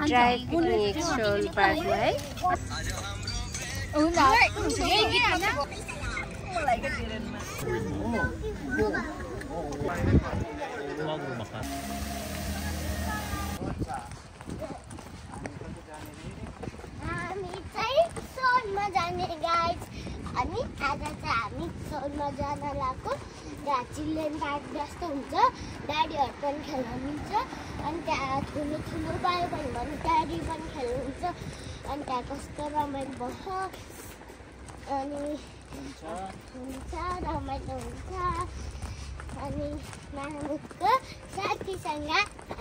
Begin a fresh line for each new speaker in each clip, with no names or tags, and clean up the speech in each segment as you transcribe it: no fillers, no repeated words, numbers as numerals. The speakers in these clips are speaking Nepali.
ड्राई पिकनिक सोल पार्कमा है।
अनि आज चाहिँ हामी सोलमा जान लागेको। त्यहाँ चिल्ड्रेन पार्क जस्तो हुन्छ, ड्याडीहरू पनि खेल्न मिल्छ। अनि त्यहाँ ठुलो ठुलो भयो भने ड्याडी पनि खेल्नुहुन्छ। अनि त्यहाँ कस्तो रमाइलो भयो, अनि हुन्छ रमाइलो हुन्छ। अनि मामुको साथीसँग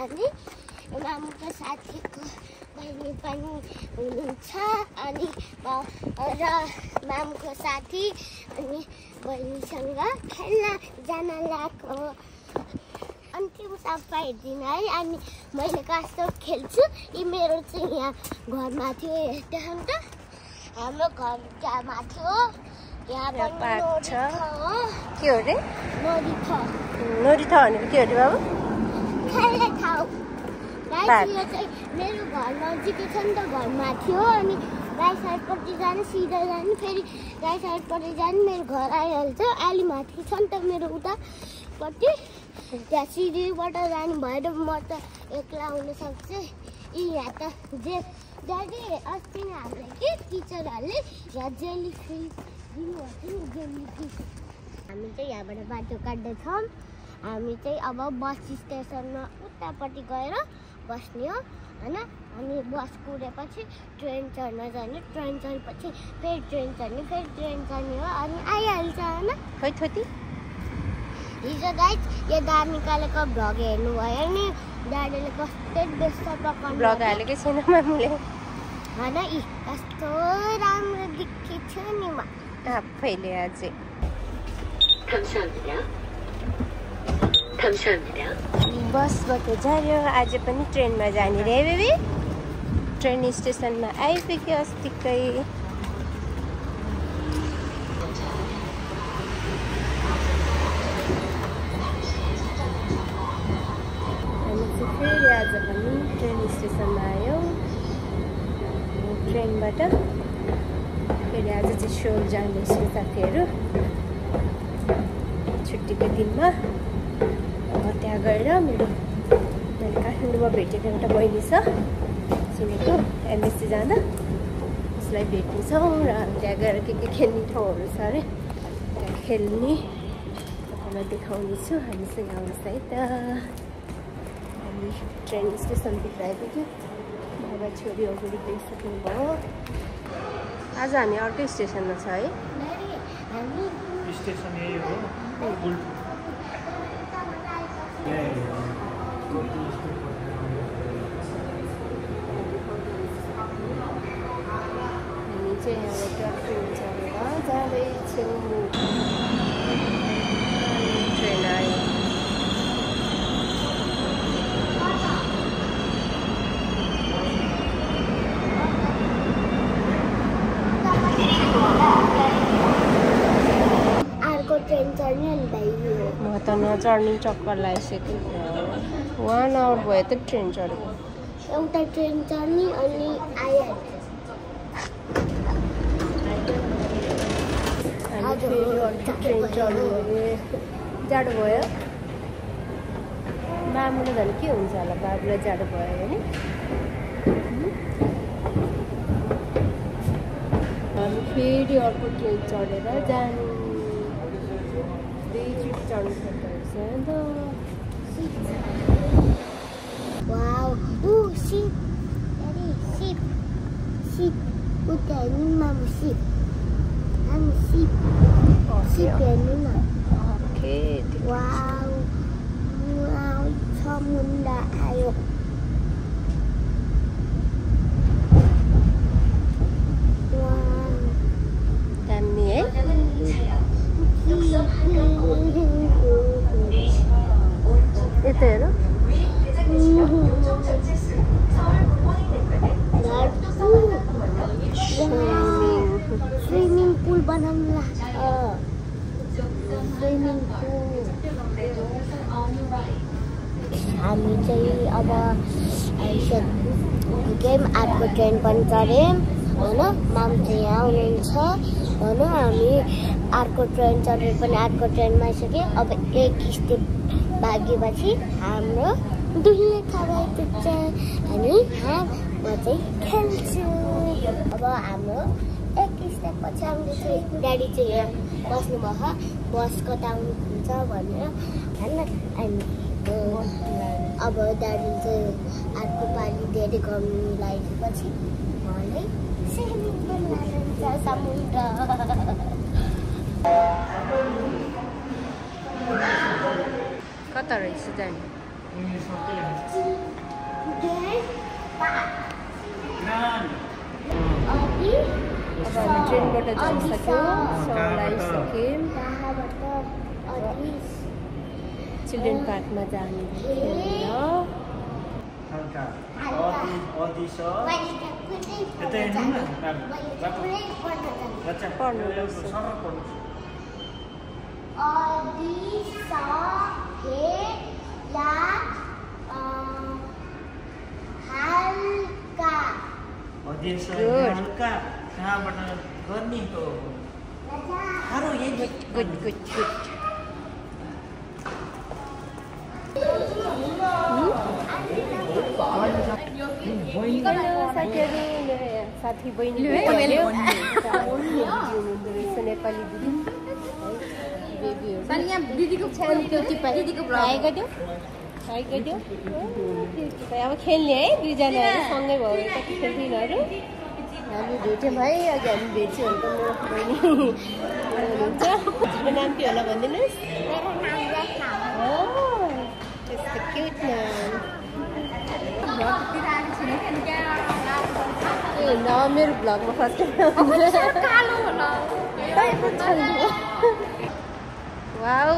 अनि मामुको साथीको बहिनी पनि हुनुहुन्छ। अनि र मामुको साथी अनि बहिनीसँग खेल्न जान लागेको। अन्तिम सफा हेर्दिनँ है। अनि मैले कस्तो खेल्छु, यी मेरो चाहिँ यहाँ घरमा थियो। हेर्दै त हाम्रो घर त्यहाँमा थियो। यहाँ पनि नोरी छ।
के हो रे?
नोरी छ।
नोरी छ भनेको के हो रे बाबु?
खेल्ने ठाउँ। यो चाहिँ मेरो घर नजिकै छ नि त, घरमा थियो। अनि राइट साइडपट्टि जानु, सिधा जानु, फेरि राइट साइडपट्टि जानु, मेरो घर आइहाल्छ। अलि माथि छ नि त मेरो उतापट्टि। त्यहाँ सिधीबाट जानु भएर म त एक्ला हुन सक्छ। यहाँ त ड्याडी अस्ति नै हामीलाई के टिचरहरूले यहाँ जेली फिस दिनुभएको थियो नि, जेली फिस। हामी चाहिँ यहाँबाट बाटो काट्दैछौँ। हामी चाहिँ अब बस स्टेसनमा उतापट्टि गएर बस्ने हो होइन। अनि बस कुरेपछि ट्रेन चढ्न जाने, ट्रेन चढेपछि फेरि ट्रेन चढ्ने, फेरि ट्रेन चढ्ने हो। अनि आइहाल्छ होइन।
खै छोटी
हिजो गाइस यो दामिकालेको भ्लग हेर्नुभयो नि, ड्याडीले कस्तो बेस्ट पकाउनु
भ्लग हालेकै छैन मामुले
होइन। यी कस्तो राम्रो देखिन्छ नि म
आफैले अझै। बसबाट जान्यो, आज पनि ट्रेनमा जाने रे बेबी। ट्रेन स्टेसनमा आइपुग्यो अस्तिकै। हामी चाहिँ फेरि आज पनि ट्रेन स्टेसनमा आयो। ट्रेनबाट फेरि आज चाहिँ सोल जाँदैछु साथीहरू छुट्टीको दिनमा। त्यहाँ गएर मैले काठमाडौँमा भेटेको एउटा बहिनी छ चिनेको, एमएससी जाँदा उसलाई भेट्नेछौँ। र त्यहाँ गएर के खेल्ने ठाउँहरू छ अरे, त्यहाँ खेल्ने तपाईँलाई देखाउने छु। हामीसँग आउनुहोस् है त। हामी ट्रेन स्टेसनभित्र आइपुग्यो। बाबा छोरी अगाडि गइसक्नुभयो। आज हामी अर्कै स्टेसनमा छ है।
स्टेसन यही हो।
हामी चाहिँ यहाँबाट ट्रेन चढेर जाँदैछौँ। ट्रेन आयो।
अर्को ट्रेन चढ्ने अनि भाइ
म त नचढ्ने चक्कर लगाइसक्यो। 1 आवर भयो त ट्रेन चढेको।
एउटा ट्रेन चढ्ने अनि आइहाल्छ।
हामी फेरि अर्को ट्रेन चढ्नु जाडो भयो। मामुले झन् के हुन्छ होला, बाबुलाई जाडो भयो भने। हामी फेरि अर्को ट्रेन चढेर जानु। 2 चिट चढ्नु पर्दो रहेछ त।
Wow, sheep. Daddy, sheep. Sheep. Look at me, Mom, sheep. I'm sheep. Sheep and me.
Okay.
Wow. Wow, Chamunda ayo. Wow.
Dami eh? Ito yun, no? Swimming.
बनाउनु लाग्छ स्विमिङ पुल हामी चाहिँ अब गेम आर्टको ट्रेन पनि चढ्यौँ होइन माम चाहिँ यहाँ हुनुहुन्छ होइन हामी अर्को ट्रेन चढेर पनि अर्को ट्रेनमा आइसक्यौँ अब एक स्टेप भागेपछि हाम्रो दुईले खबर पुग्छ अनि म चाहिँ खेल्छु अब हाम्रो एक स्टेप पछि आउँदैछु ड्याडी चाहिँ यहाँ बस्नुभयो बस कता आउनुहुन्छ भनेर होइन अनि अब ड्याडी चाहिँ अर्को पालि धेरै गर्नु लागेपछि मलाई स्विमिङ पुलमा जान्छ समुद्र
कता रहेछ जाने अब हामी ट्रेनबाट जाइसक्यौँ सवाल आइसक्यौँ चिल्ड्रेन पार्कमा जाने
कहाँबाट गर्ने हो
गुड गुड गुड साथी बहिनी नेपाली दिदीको अब खेल्ने है दुईजना सँगै भयो कति खेल्थ्यौँ हामी भेट्यौँ है अघि हामी भेट्छौँ भने त मेरो बहिनी हुनुहुन्छ हजुरको नाम के होला भनिदिनुहोस् त्यस्तो क्युट नाम मेरो भ्लगमा फर्स्ट वाउ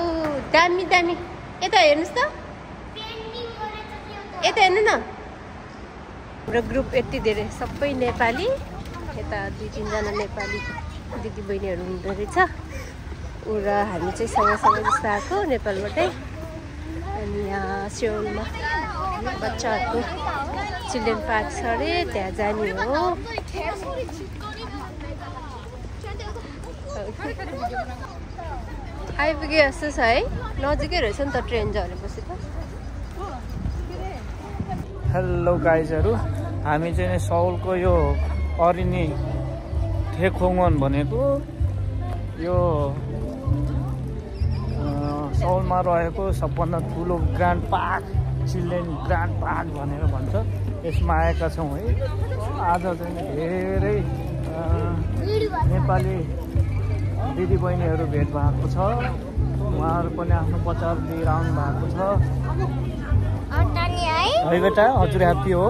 दामी दामी यता हेर्नुहोस् त यता हेर्नु न हाम्रो ग्रुप यति धेरै सबै नेपाली यता 2-3 जना नेपाली दिदीबहिनीहरू हुँदो रहेछ ऊ र हामी चाहिँ सँगसँगै जस्तो आएको नेपालबाटै अनि यहाँ सेउलमा बच्चाहरूको चिल्ड्रेन पार्क छ अरे त्यहाँ जाने हो आइपुगे जस्तो छ है नजिकै रहेछ नि त ट्रेन झरेपछि त
हेलो गाइजहरू हामी चाहिँ सौलको यो अरिनी ठेखोङन भनेको यो सौलमा रहेको सबभन्दा ठुलो grand park children grand park भनेर भन्छ यसमा आएका छौँ है आज चाहिँ धेरै नेपाली दिदीबहिनीहरू भेट भएको छ उहाँहरू पनि आफ्नो बचार लिएर आउनु भएको छ है बेटा हजुर ह्याप्पी हो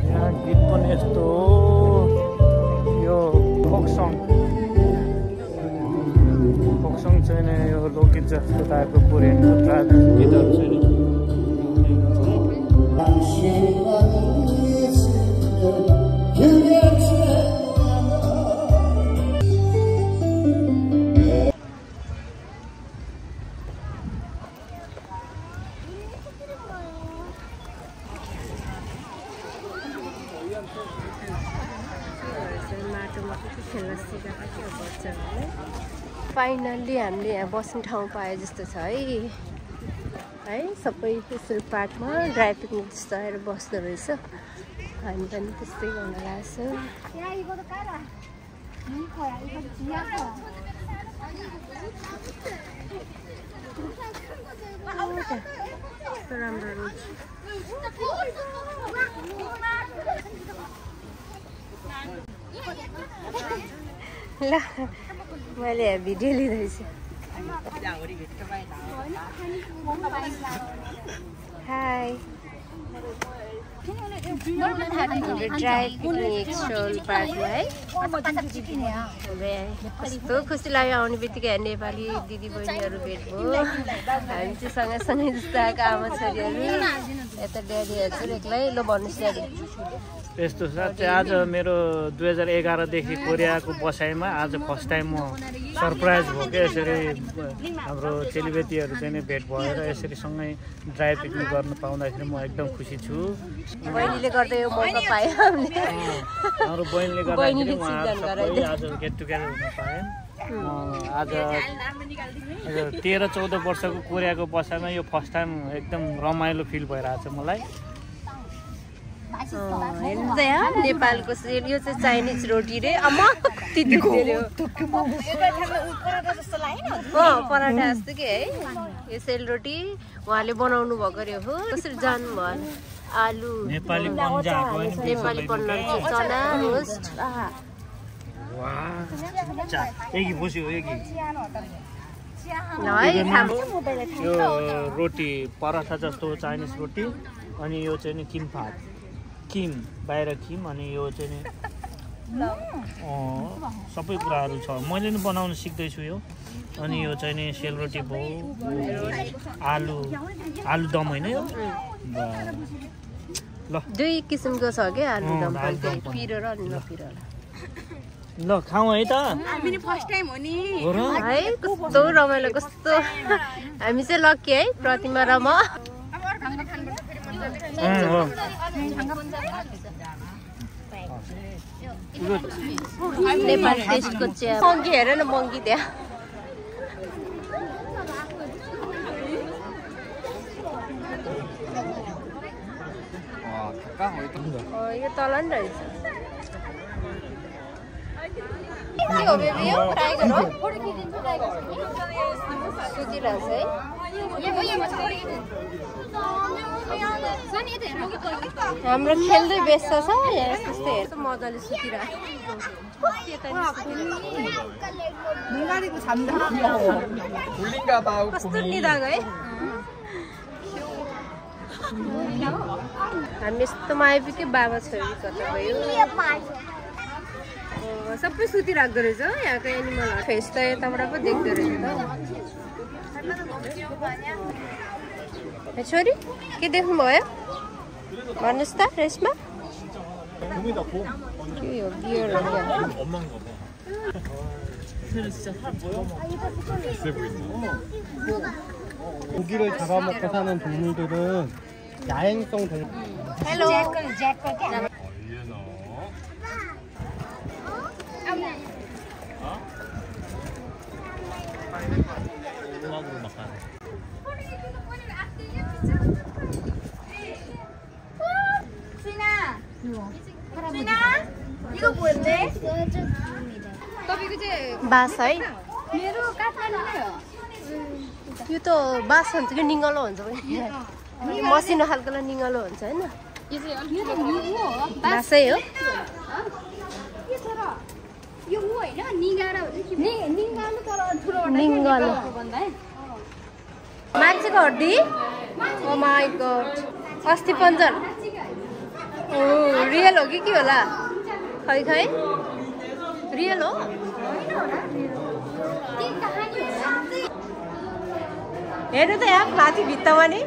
यहाँ गीत पनि यस्तो यो फोक्सङ चाहिँ नि यो लोकगीत जस्तो टाइपको कोरियनको ट्राइबल गीतहरू चाहिँ
फाइनल्ली हामीले यहाँ बस्ने ठाउँ पाए जस्तो छ है सबै यसरी पार्कमा ड्राई पिकनिक जस्तो आएर बस्दो रहेछ हामी पनि त्यस्तै गर्न लाग्छौँ राम्रो रोड ल मैले भिडियो लिँदैछु हाई ड्राई पिकनिक सोल पार्कमा है कस्तो खुसी लाग्यो आउने बित्तिकै नेपाली दिदीबहिनीहरू भेट भयो हामी चाहिँ सँगसँगै जस्तो आएको आमा छोरीहरू यता ड्याडी हजुर एक्लै ल भन्नुहोस् ड्याडी
यस्तो साँच्चै आज मेरो 2011 देखि कोरियाको बसाइमा आज फर्स्ट टाइम म सरप्राइज भयो क्या। यसरी हाम्रो चेलीबेटीहरू चाहिँ नि भेट भएर यसरी सँगै ड्राई पिकनिक गर्न पाउँदाखेरि म एकदम खुसी छु।
बहिनीले गर्दा यो मौका पाएँ
हाम्रो बहिनीले गर्दाखेरि उहाँहरू आज गेट टुगेदर हुन पाएँ। आज 13-14 वर्षको कोरियाको बसाइमा यो फर्स्ट टाइम एकदम रमाइलो फिल भइरहेछ मलाई।
हेर्नु त यहाँ नेपालको यो चाहिँ चाइनिज रोटी रे पराठा जस्तो कि है यो सेलरोटी उहाँले बनाउनु भएको रे हो। कसरी जान्नु भएन आलु
नेपाली
पन्ना चना रोस्ट
यो रोटी पराठा जस्तो चाइनिज रोटी अनि यो चाहिँ नि किम्फाट किम बाहिर किम अनि यो चाहिँ नि सबै कुराहरू छ। मैले नि बनाउन सिक्दैछु यो। अनि यो चाहिँ नि सेलरोटी भयो आलु दम होइन यो ल
दुई किसिमको छ क्या आलु दम पिरो र नपिरो।
ल खाउँ है त
हामी फर्स्ट टाइम हो नि
है कस्तो रमाइलो कस्तो हामी चाहिँ लकी है प्रतिमा र म। नेपाल टेस्टको चिया मङ्गी हेर न मङ्गी त्यहाँ यो तल नि रहेछ। के हो बेबी यो टाइगर हो सुतिरहेछ है। हाम्रो खेल्दै व्यस्त छ त्यस्तै हेर्छ मजाले सुतिरहेको है। हामी यस्तोमा आइपुग्यो बाबा छोरी कता भयो सबै सुतिराख्दो रहेछ यहाँको एनिमल फेस त यताबाट पो देख्दो रहेछ त। छोरी के देख्नुभयो भन्नुहोस् त रेसमा के हो बियरहरू
고기를 잡아먹고 사는 동물들은 야행성 동물.
हेलो
이거 뭔데?
बास है
मेरो काठमाडौँ
यो त बास हुन्छ कि निङ्गलो हुन्छ मसिनो खालकोलाई निङ्गलो हुन्छ होइन बासै हो।
यो होइन निगारा निगालो तर ठुलो
निङ्गलो मान्छेको हड्डी ओ माई गॉड अस्ति पन्जर रियल हो कि के होला खै खै रियल हो। हेर्नु त यहाँ माथि भित्तामा नि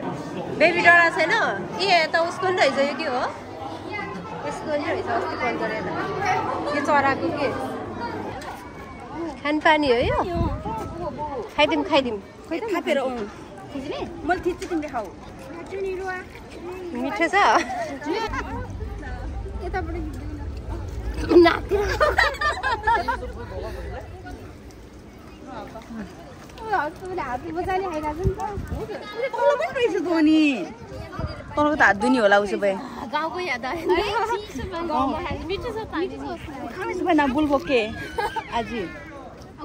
बेबी डरा छैन ए त उसको नि रहेछ यो के हो यसको नि रहेछ अस्ति पन्जर यता यो चराको के खानपानी हो यो खाइदिउँ
थापेर मैले थिच्छु तिमीले खाऊ
मिठो छ
तलको त हात दुनी होला उसो भए
गाउँको याद आयो
बुल्बो के आज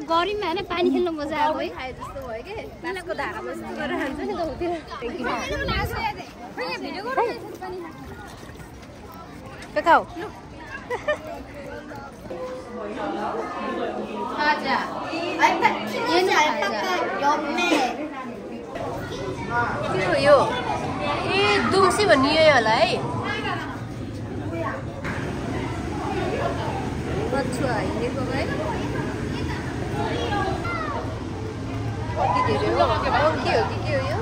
गरममा होइन पानी खेल्नु मजा आयो है खाए जस्तो भयो कि पानीको धारामा जस्तो गरेर खान्छ नि गाउँतिर खाऊ खाजा के हो यो ए दुम्सी भन्ने यो होला है कछुवा हिँडेको है कति धेरै हो के हो कि के हो यो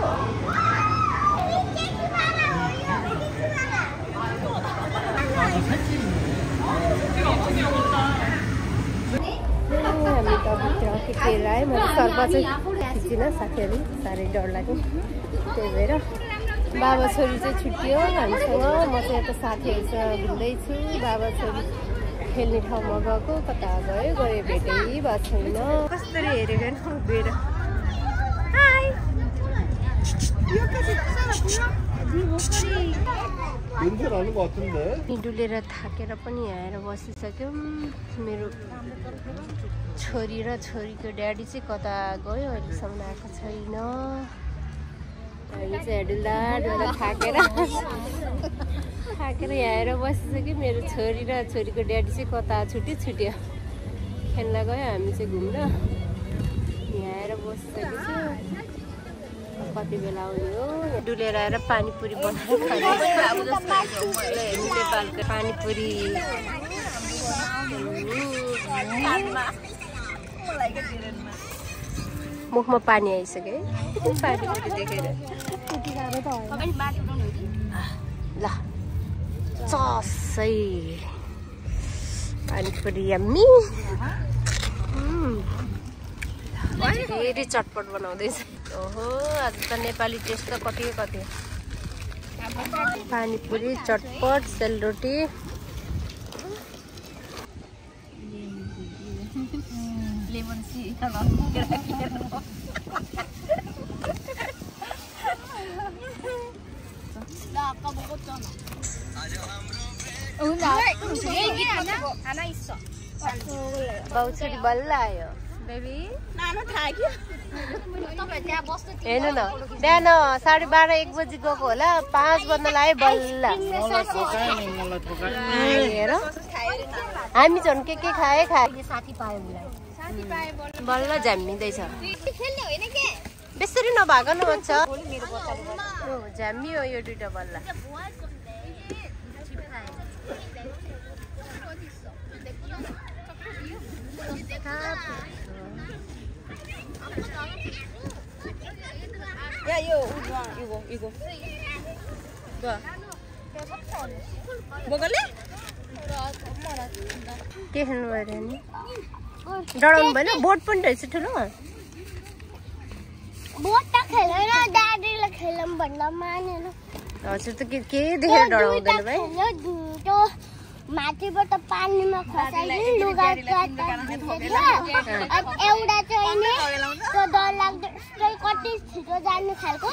खेलेर आएँ मैले सर्प चाहिँ खिच्दिनँ साथीहरू साह्रै डर लाग्यो त्यही भएर बाबा छोरी चाहिँ छुट्टियो हामीसँग म चाहिँ यता साथीहरूसँग घुम्दैछु बाबा छोरी खेल्ने ठाउँमा गएको कता गयो भेटै भएको छैन कसरी हेरेको गएर डुलेर थाकेर पनि आएर बसिसक्यौँ मेरो छोरी र छोरीको ड्याडी चाहिँ कता गयो अहिलेसम्म आएको छैन हामी चाहिँ डुल्दा डुल्दा थाकेर यहाँ आएर बसिसक्यो मेरो छोरी र छोरीको ड्याडी चाहिँ कता छुट्यो खेल्न गयो हामी चाहिँ घुम्न यहाँ आएर बसिसकेको छु कति बेला आउने हो डुलेर आएर पानीपुरी बनाएर नेपालको पानीपुरी मुखमा पानी आइसक्यो है पानीपुरी देखेर ल चसै पानीपुरी यम्मी फेरि चटपट बनाउँदैछ ओहो आज त नेपाली टेस्ट त कति पानीपुरी चटपट सेलरोटी लेमन सी बाउछोरी बल्ल आयो बेबी हेर्नु न बिहान 12:30-1 बजी गएको होला 5 बज्न लाग्यो बल्ल हेर हामी झन् के खाए साथी पायो बल्ल झ्याम्मिँदैछ बेसरी नभाग न भन्छ झ्याम्मी हो यो दुइटा बल्ल
야, 이거. 먹을래?
के खानु भयो नि डराउनु भएन बोट पनि रहेछ ठुलो
बोट त खेलेर ड्याडीले खेलौँ भन्दा मानेन
हजुर त के देखेर डराउँदैन भाइ
त्यो माथिबाट पानीमा खसाइदिनु लुगा एउटा चाहिँ नि त्यो डर लाग्दो कति छिटो जानु खालको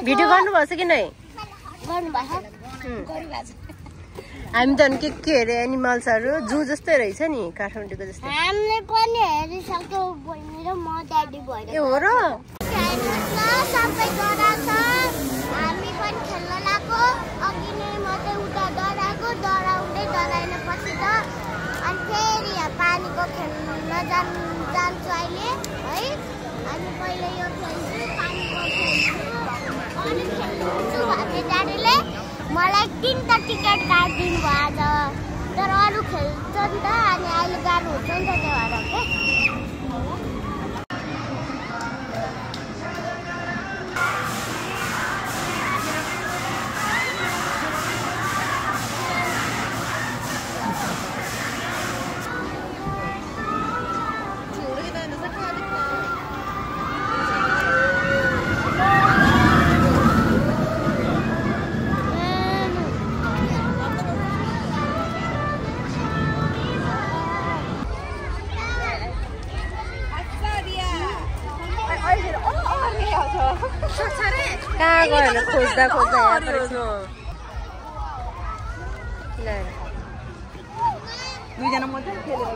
भिडियो गर्नुभएछ कि नै
गर्नुभएको
हामी त के अरे एनिमल्सहरू जू जस्तै रहेछ नि काठमाडौँको जस्तै
हामीले पनि हेरिसक्यौ बहिनी र म ड्याडी भएर
ए हो र
सबै डराएको हामी पनि खेल्न लाग्यो अघि नै मात्रै उता डराएन पछि त अनि फेरि यहाँ पानीको खेल्न जान्छु अहिले है अनि पहिले यो खेल्छु पानीको खेल्छु अनि खेल्छु भने ड्याडीले मलाई 3टा टिकट काटिदिनु भयो आज तर अरू खेल्छ नि त अनि अहिले गाह्रो हुन्छ नि त त्यो भएर के
कहाँ गयो खोज्दा
दुईजना मात्रै खेलेर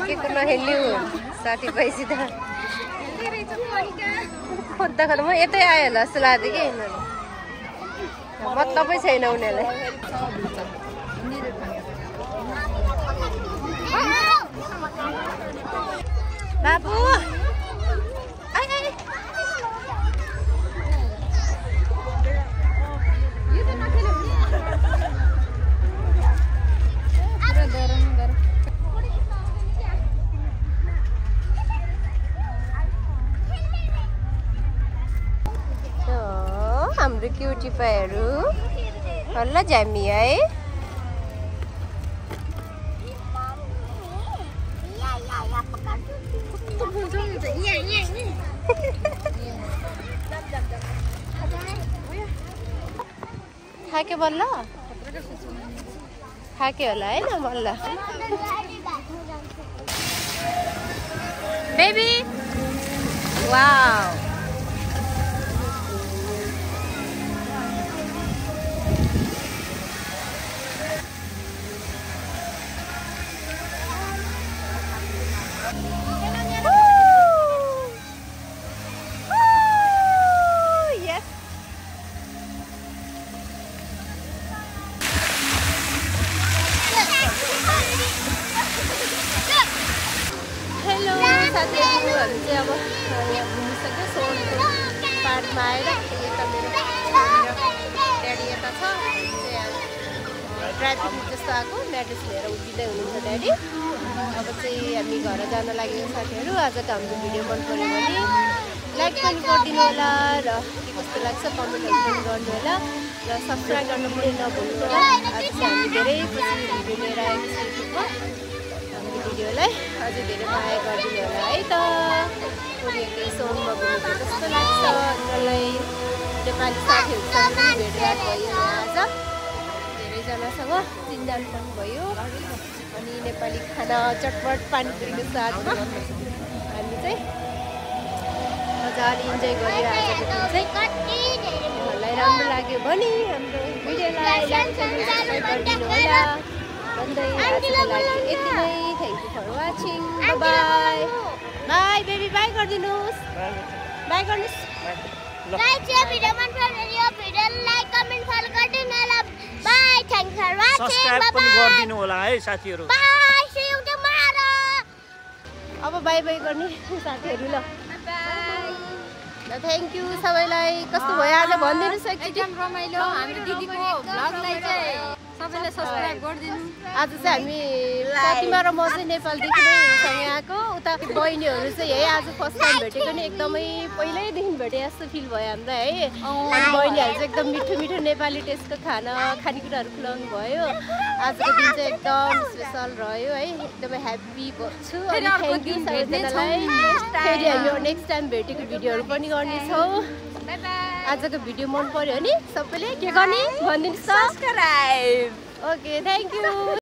के नखेल्नु साथीभाइसित खोज्दा म यतै आयो होला जस्तो लाग्थ्यो कि मतलबै छैन उनीहरूलाई बाबु हाम्रो क्युटी पाइहरू हल्ला ज्यामी है खाके बल्ल खाके होला है न बल्ल बेबी वाउ अब घुमिसक्यो सोनको पार्कमा आएर यता मेरो ड्याडी यता छ ट्राफिक जस्तो आएको म्याट्रेस लिएर उभिँदै हुनुहुन्छ ड्याडी अब चाहिँ हामी घर जान लागेको साथीहरू आजको हाम्रो भिडियो मन पऱ्यो भने लाइक पनि गरिदिनु होला र के कस्तो लाग्छ कमेन्टहरू पनि गर्नु होला र सब्सक्राइब गर्न पनि नभुल्नु होला आज चाहिँ हामी धेरै पछि भिडियो लिएर आएको छ युट्युबमा हाम्रो भिडियोलाई अझै धेरै माया गरिदिनु होला है त कोरियाको सोनमा घुमेको कस्तो लाग्छ मलाई नेपाली साथीहरूसँग पनि भेटघाट भयो आज धेरैजनासँग चिनजान पनि भयो अनि नेपाली खाना चटपट पानीपुरीको साथमा हामी चाहिँ मजाले इन्जोय गरेर आजको दिन चाहिँ उहाँलाई राम्रो लाग्यो भने हाम्रो भिडियोलाई लाइक सब्सक्राइब गरिदिनु होला भन्दै आजको लागि यति नै thank you for watching bye bye baby bye गरिदिनुहोस् बाई गर्नुहोस्
गाइस यो भिडियो मन पर्यो भने यो भिडियोलाई लाइक कमेन्ट फलो गरिदिनु होला bye thanks for watching
subscribe पनि गरिदिनु होला है साथीहरु
बाई सी यू टुमारो
अब बाई बाई गर्ने साथीहरु ल बाई थ्यांक यू सबैलाई कस्तो भयो आज भनिदिनुस् एकचोटि
रमाइलो हाम्रो दिदीको भ्लगलाई चाहिँ सबैले सब्स्क्राइब गरिदिनु
आज चाहिँ हामी प्रतिमा र म चाहिँ नेपालदेखि नै सँगै आएको उता बहिनीहरू चाहिँ है आज फर्स्ट टाइम भेटेको नि एकदमै पहिल्यैदेखि भेटे जस्तो फिल भयो हामीलाई है अनि बहिनीहरू चाहिँ एकदम मिठो मिठो नेपाली टेस्टको खानेकुराहरू खुवाउनु भयो आजको दिन चाहिँ एकदम स्पेसल रह्यो है एकदमै ह्याप्पी छु अनि थ्याङ्क यू सबैजनालाई फेरि हामी नेक्स्ट टाइम भेटेको भिडियोहरू पनि गर्नेछौँ आजको भिडियो मन पर्यो भने सबैले के गर्ने भनिदिनुहोस् सब्स्क्राइब ओके थ्याङ्क यू